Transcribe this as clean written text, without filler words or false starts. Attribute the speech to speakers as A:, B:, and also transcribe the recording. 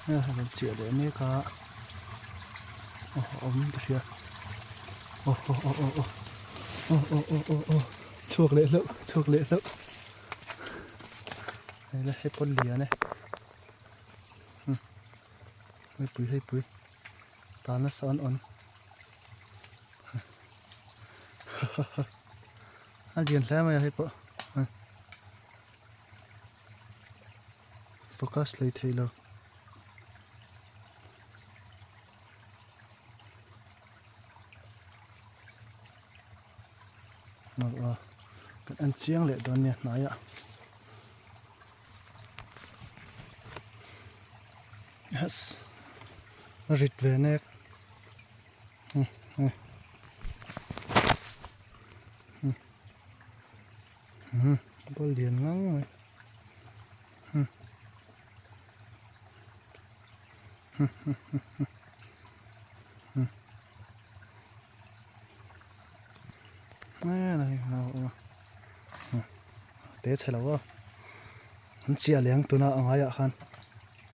A: A rawn chiah leh mek a aw awm ka hria aw aw aw aw aw aw aw aw aw aw chhuak leh hlauh chhuak leh hlauh hei la hei pawn lian e hei pui hei pui tan nasa an awn a lian hle mai a hei pawh. Focus hlei thei lo. Aw kan en chiang leh dawn nia hnaiah. Yes a rit ve nek. Umm ball lian ngang mai umm te chhe lo a an chiah leh ang tuna a ngaiah khan.